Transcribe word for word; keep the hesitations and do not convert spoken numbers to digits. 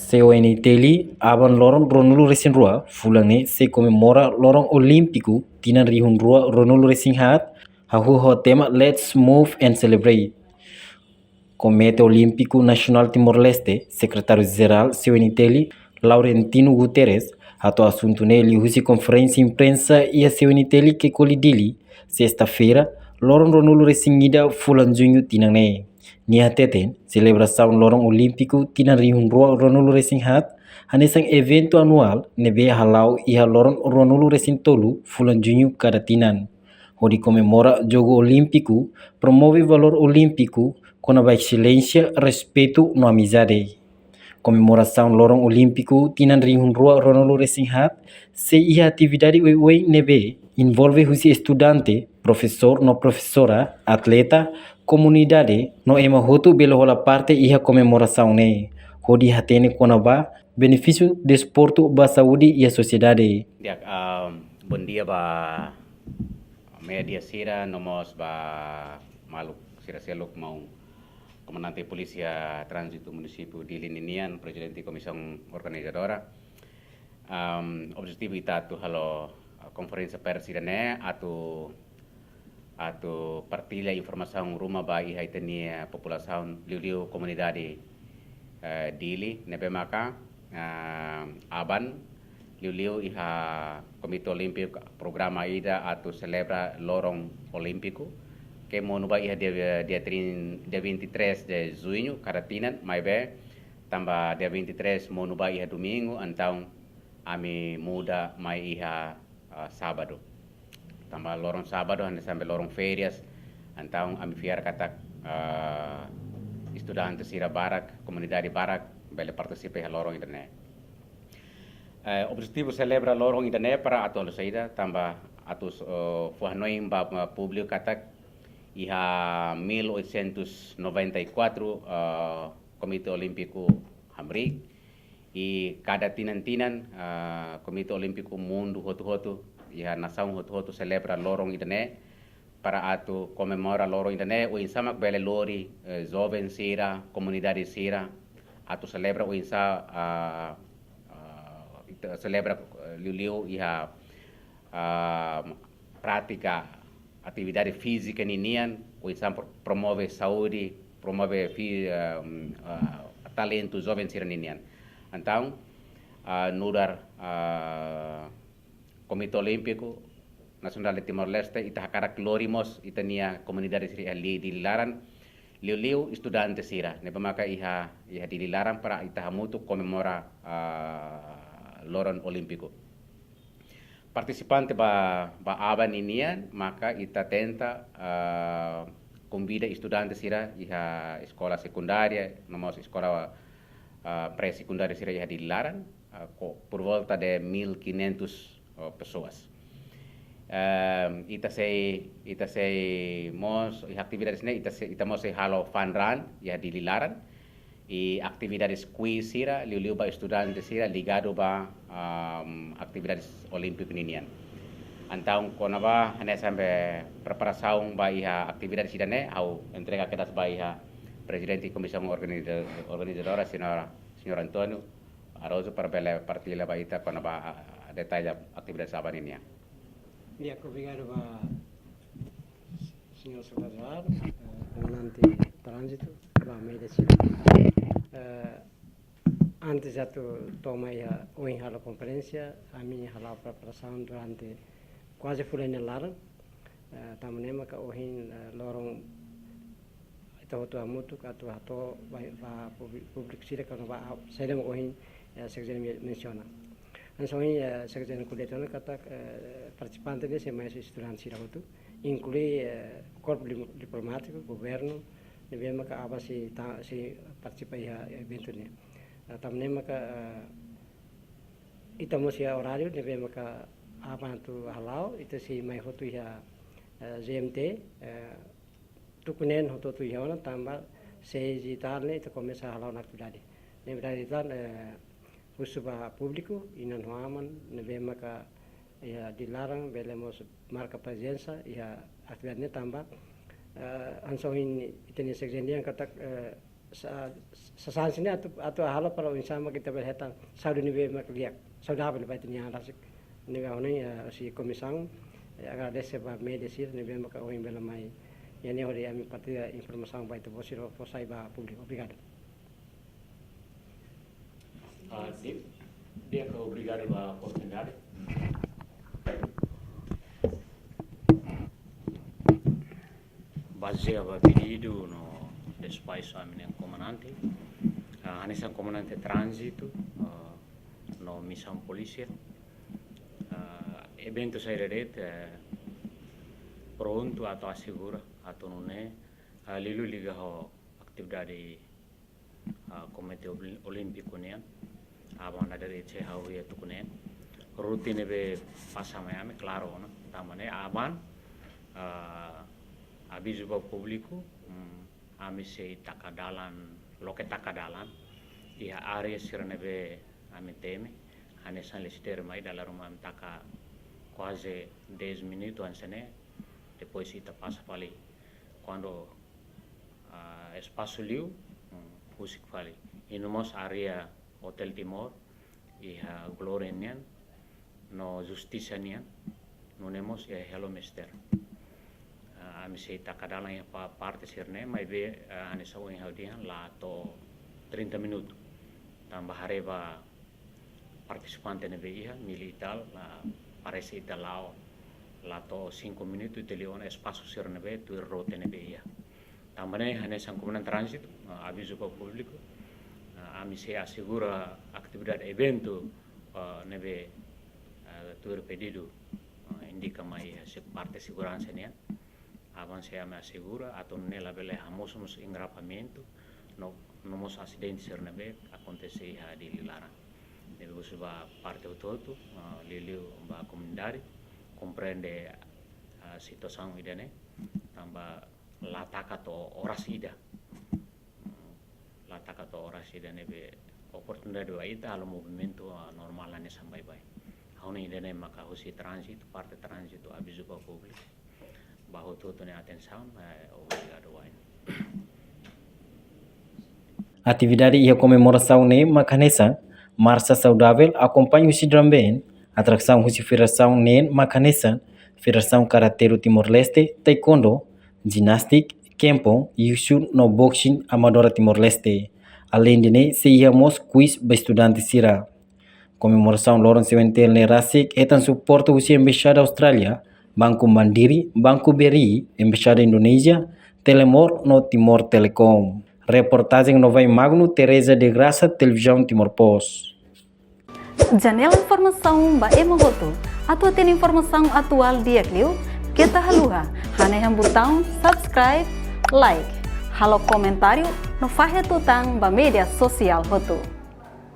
C O N I T L, aban loron ruanulu-resin-rua fulan ne'e sei komemora Loron Olímpiku tinan rihun rua ruanulu-resin-haat, hahú ho tema Let's Move and Celebrate. Komité Olímpiku Nasionál Timor-Leste, Sekretáriu-Jerál C O N I T L, Laurentino Guterres, hato'o asuntu ne'e liuhusi konferénsia imprensa iha C O N I T L Kekoli Dili, sesta-feira, loron ruanulu-resin-ida fulan juñu tinan ne'e. Nia hateten, selebrasaun Loron Olímpiku tinan rihun rua ruanulu-resin-haat, hanesan eventu anuál ne'ebé hala'o iha loron ruanulu-resin-tolu fulan juñu kada tinan, hodi komemora Jogu Olímpiku, promove valór olímpiku, kona-ba eselénsia, respeitu no amizade. Komemorasaun Loron Olímpiku tinan rihun rua ruanulu-resin-haat sei iha atividade oioin ne'ebé envolve husi estudante, profesór no profesora, atleta, komunidade no ema hotu bele hola parte iha komemorasaun ne'e, hodi hatene kona-ba benefísiu desportu ba saúde iha sosiedade. Di'ak, ah, bondia ba média sira, no mós ba maluk sira seluk, maun Komandante Polísia Tránzitu Munisípiu Dili ninian, Prezidente Komisaun Organizadora. Am, objetivu ita atu halo, ah, konferénsia pers ida-ne'e atu, atu partilla informasaun ruma ba iha ita-nia populasaun, liuliu komunidade, eh, Dili, ne'ebé maka, ah, aban, liuliu iha Komité Olímpiku programa ida atu selebra Loron Olímpiku, ke monu ba iha dia, dia trin-, dia vinte e três de junho, kada tinan, maibé, tanba dia vinte e três monu ba iha domingu, entaun ami muda mai iha, ah, sábadu. Tanba loron sábadu hanesan be loron férias, entaun ami fiar katak, ah, estudante sira barak, komunidade barak, bele partisipa iha loron ida-ne'e. Eh, objetivu selebra loron ida-ne'e para atu halo saida, tanba atu, eh, fó hanoin ba, ba públiku katak iha mil oitocentos e noventa e quatro, eh, Komité Olímpiku hamriik, i kada tinan-tinan, eh, Komité Olímpiku mundu hotu-hotu, iha nasaun hotu-hotu selebra loron ida-ne'e, para atu komemora loron ida-ne'e, oinsá mak bele lori, eh, joven sira, komunidade sira, atu selebra oinsá, ah, ah, ita selebra, eh, liuliu iha, ah, prátika atividade fízika ninian, oinsá pro-, promove saúde, promove fi-, ah, mm, ah, talentu joven sira ninian. Entaun, ah, nu'udar, ah, Komité Olímpiku Nasionál de Timor-Leste, ita hakarak lori mós ita-nia komunidade sira iha Dili laran, liuliu estudante sira, ne'ebé maka iha, iha Dili laran para ita hamutuk komemora, ah, Loron Olímpiku. Partisipante ba, ba aban ninian, maka ita tenta, ah, konvida estudante sira iha eskola sekundária, no mós eskola, ah, pré-sekundária sira iha Dili laran, ah, ko-, por volta de mil quinhentos, oh, pessoas. Ehm, ita sei, ita sei mós, iha atividades ne'e, ita sei, ita mós sei halo fun run iha Dili laran, i atividades quiz sira, liuliu ba estudante sira ligadu ba, ehm, atividades olímpiku ninian. Entaun, kona-ba hanesan be preparasaun ba iha atividades ida-ne'e, ha'u entrega kedas ba iha Prezidente Komisaun Organiza-, Organizadora, Señora, Señor António Araújo, para bele partilla ba ita kona-ba, ah, detalle atividade sábadu nian. Di'ak, obrigadu ba Señor Sekretáriu, eh, Komandante Tránzitu, ba média sira. Eh, antes atu toma iha ohin halo konferénsia, ami hala'o preparasaun durante kuaze fulan nia laran. Eh, tanba ne'e maka ohin, eh, loron ita hotu hamutuk atu hato'o ba, ba públi-, públiku sira kona-ba a-, saida mak ohin, eh, Sekjen men-, mensiona. Hanesan ohin, eh, Sekjen ko'alia tiha ona katak, eh, partisipante ne'e sei mai husi estudante sira hotu, inklui, eh, korpu dim-, diplomátiku, governu, ne'ebé maka aban sei ta-, sei partisipa iha eventu ne'e. Eh, tanba ne'e maka, eh, ita mós iha oráriu ne'ebé maka aban atu hala'o, ita sei mai hotu iha, eh, G M T, eh, tuku neen hotu-hotu iha ona, tanba seis e tal ne'e ita komesa hala'o ona atividade. Ne'e verdade ita, eh, husu ba públiku, inan-aman, ne'ebé maka iha Dili laran, bele mós marka prezensa iha atividade ne'e tanba, eh, hanesan ohin ita-nia Sekjen dehan katak, eh, sa-, sasán sira-ne'e atu, atu halo para oinsá mak ita bele hetan saúde ne'ebé mak di'ak, saudavel ba ita-nia an rasik. Ne'ebé ha'u hanoin, eh, husi komisaun, eh, agradese ba média sira ne'ebé mak ohin bele mai iha ne'e hodi ami partilha informasaun ba ita-boot sira fó sai ba públiku. Obrigadu. Ah, di-, di'ak, obrigadu ba oportunidade. Bazeia ba pedidu no despaxu ami-nia komandante, ah, hanesan komandante tránzitu, ah, no misaun polísia, ah, eventu saida de'it, eh, prontu atu asegura atu nune'e, ah, liuliu liga ho atividade, ah, Komité Oli-, Olímpiku nian. Aban dadeer-sira ha'u iha tuku neen. Rute ne'ebé pasa mai ami, klaru ona. Tanba ne'e aban, ah, avizu ba públiku, mm, ami sei taka dalan, loke taka dalan iha área sira ne'ebé ami temi, hanesan listeri mai dala ruma ami taka kuaze dez minutu hanesan ne'e, depois ita pasa fali. Kuandu, ah, espasu liu, mm, husik fali. I no mós área Hotel Timor, iha Gloria nian, no Justisa nian, nune'e mós iha Hello Mister. Ah, ami sei taka dalan iha pa-, parte sira-ne'e, maibé, ah, hanesan ohin ha'u dehan la to'o trinta minutu. Tanba haree ba partisipante ne'ebé iha, militár, la parese ita la'o, la to'o cinco minutu ita liu ona espasu sira ne'ebé tuir rute ne'ebé iha. Tanba ne'e hanesan komandante tránzitu, ah, avizu ba públiku, ah, ami sei asegura atividade eventu, ah, ne'ebé, ah, tuir pedidu, ah, indika mai iha se-, parte seguransa nian. Aban sei ami asegura atu nune'e labele hamosu mós engarrafamentu, no, no mós asidente sira ne'ebé akontese iha Dili laran. Ne'ebé husu ba parte hotu-hotu, ah, liuliu ba komunidade, komprende, ah, situasaun ida-ne'e, tanba la taka to'o oras ida. Mm, la taka to'o oras ida ne'ebé oportunidade ba ita halo movimentu, ah, normál hanesan baibain. Ha'u hanoin ida-ne'e maka husi tránzitu, parte tránzitu avizu ba públiku. Ba hotu-hotu nia atensaun, eh, obrigadu wa'in. Atividade iha komemorasaun ne'e mak hanesan marsa saudavel, akompaña husi drum band, atrasaun husi federasaun neen mak hanesan Federasaun Karate do Timor-Leste, Taekwondo, Gymnastics, Kempon, Wushu no Boxing Amadora Timor-Leste. Aleinde ne'e, sei iha mós quiz ba estudante sira. Komemorasaun loron C N T L ne'e rasik hetan suporta husi Embaixada Austrália, Banku Mandiri, Banku B R I, Embaixada Indonézia, Telemor no Timor Telecom. Reportajen Novai Magno, Teresa de Graça, Televizaun Timor Post. Janela informasaun ba ema hotu. Atu hatene informasaun atuál di'ak liu, keta haluha hanehan butaun subscribe, like, halo komentáriu no fahe tutan ba média sosiál hotu.